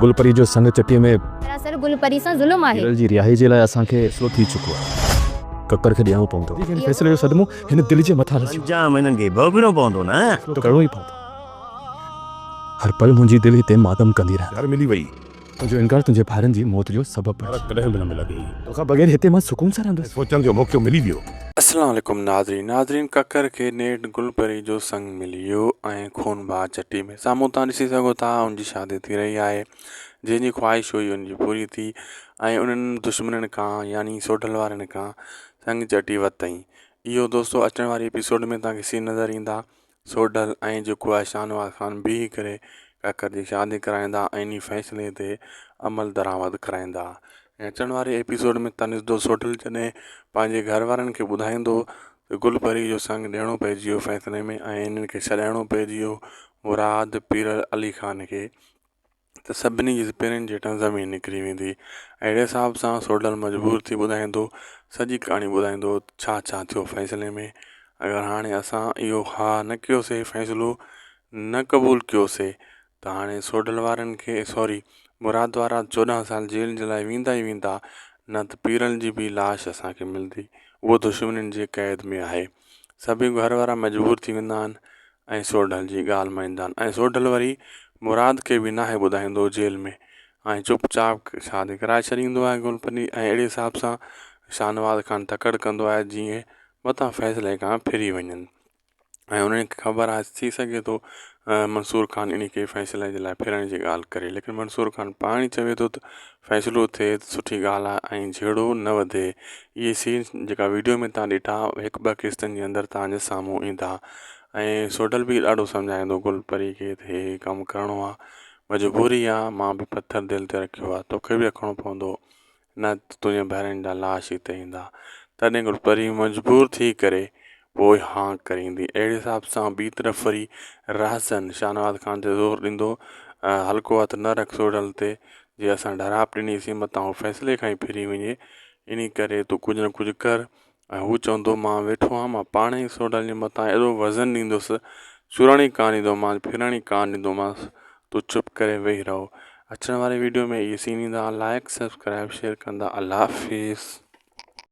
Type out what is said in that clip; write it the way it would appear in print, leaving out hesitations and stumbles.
گل پري جو سڱ چٽيء ۾. سراسر گل پري سان ظلم آهي. هيرل جي رهائي جي لاء اسان کي. فيصلو ٿي چڪو آهي. ڪڪر کي ڏيڻو پوندو. هن فيصلي جو صدمو هن دل جي مٿان رسيو. انجام هنن کي ڀوڳڻو پوندو نه. فيصلو ته ڪرڻو ئي پوندو. هر پل منهنجي دل هتي ماتم ڪندي رهندي. يار ملي وئي. تنهنجو انڪار تنهنجي ڀائرن جي موت جو سبب بڻجي. فرق ڪڏهن به نه ملندي. توکان بغير هتي مان سڪون سان رهندس. سوچڻ جو موقعو ملي ويو. السلام عليڪم ناظرين ناظرين ڪڪر کي نيٺ گل پري جو سڱ ملي ويو ۽ خون بها چٽي ۾ سامهون تان ڏسي سگهو ٿا ان جي شادي ٿي رهي آهي جنهن جي خواهش هئي ان جي پوري ٿي ۽ انهن دشمنن کان يعني سوڍل وارن کان سڱ چٽي ورتائين اهو دوستو اچڻ واري ايپيسوڊ ۾ تان کي سين نظر ايندا سوڍل ۽ جيڪو آهي شاهنواز خان بيهي ڪري ڪاڪر جي شادي ڪرائيندا ۽ انهي فيصلي تي عمل درآمد ڪرائيندا ۽ اچڻ واري ايپيسوڊ ۾ تان ڏسندو سوڍل جڏهن پنهنجي گهر وارن کي ٻڌائيندو ته گل پري جو سڱ ڏيڻو پئجي ويو فيصلي ۾ ۽ انهن کي ڇڏائڻو پئجي ويو مراد پيرل علي خان کي ته سڀني جي پيرن جي هيٺان زمين نڪري ويندي. اهڙي حساب سان سوڍل مجبور ٿي ٻڌائيندو سڄي ڪهاڻي ٻڌائيندو ڇا ڇا ٿيو فيصلي ۾ اگر هاڻي اسان اهو ها نه ڪيوسي فيصلو نه قبول ڪيوسي ته هاڻي سوڍل وارن کي سوري مراد وارا 14 سال جيل جي لاء ويندا ئي ويندا نه ته پيرل جي به لاش اسان کي ملندي اهو دشمنين جي قيد ۾ آهي سڀئي گهر وارا مجبور ٿي ويندا آهن ۽ سوڍل جي ڳالهه مڃيندا آهن ۽ سوڍل وري مراد کي به ناهي ٻڌائيندو جيل ۾ ۽ چپ چاپ شادي ڪرائي ڇڏيندو آهي گل پري ۽ اهڙي حساب سان شاهنواز خان تڪڙ ڪندو آهي جيئن متان فيصلي کان ڦري وڃن ۽ انهن کي خبر آهي ٿي سگهي ٿو منصور خان انهي کي فيصلي جي لاء ڦرڻ جي ڳالهه ڪري ليڪن منصور خان پاڻ ئي چوي ٿو ته فيصلو ٿئي ته سٺي ڳالهه آهي ۽ جهيڙو نه وڌي اهي سين جيڪا ويڊيو ۾ تان ڏٺا هڪ ٻه قسطن جي اندر تان جي سامهون ايندا ۽ سوڍل به ڏاڍو سمجهائيندو گل پري کي ته هي هي ڪم ڪرڻو آ مجبوري آ مان به پٿر دل تي رکيو آ توکي به رکڻو پوندو نه ته تنهنجي ڀائرن جا لاش هتي ايندا تڏهن گل پري مجبور ٿي ڪري پوء ها ڪريندي اهڙي حساب سان ٻي طرف وري رهزن شاهنواز خان تي زور ڏيندو هلڪو هٿ نه رک سوڍل تي جي اسان ڍراپ ڏنيسين متان هو فيصلي کان ئي ڦري وڃي انهي ڪري تون ڪجهه نه ڪجهه ڪر ۽ هو چوندو مان ويٺو آهيان مان پاڻ ئي سوڍل جي مٿان ايڏو وزن ڏيندس چورڻ ئي ڪانه ڏيندومانس ڦرڻ ئي ڪانه ڏيندومانس تون چپ ڪري ويهي رهو اچڻ واري ويڊيو ۾ اهي سين ايندا لائڪ سبسڪرائب شيئر ڪندا الله حافظ.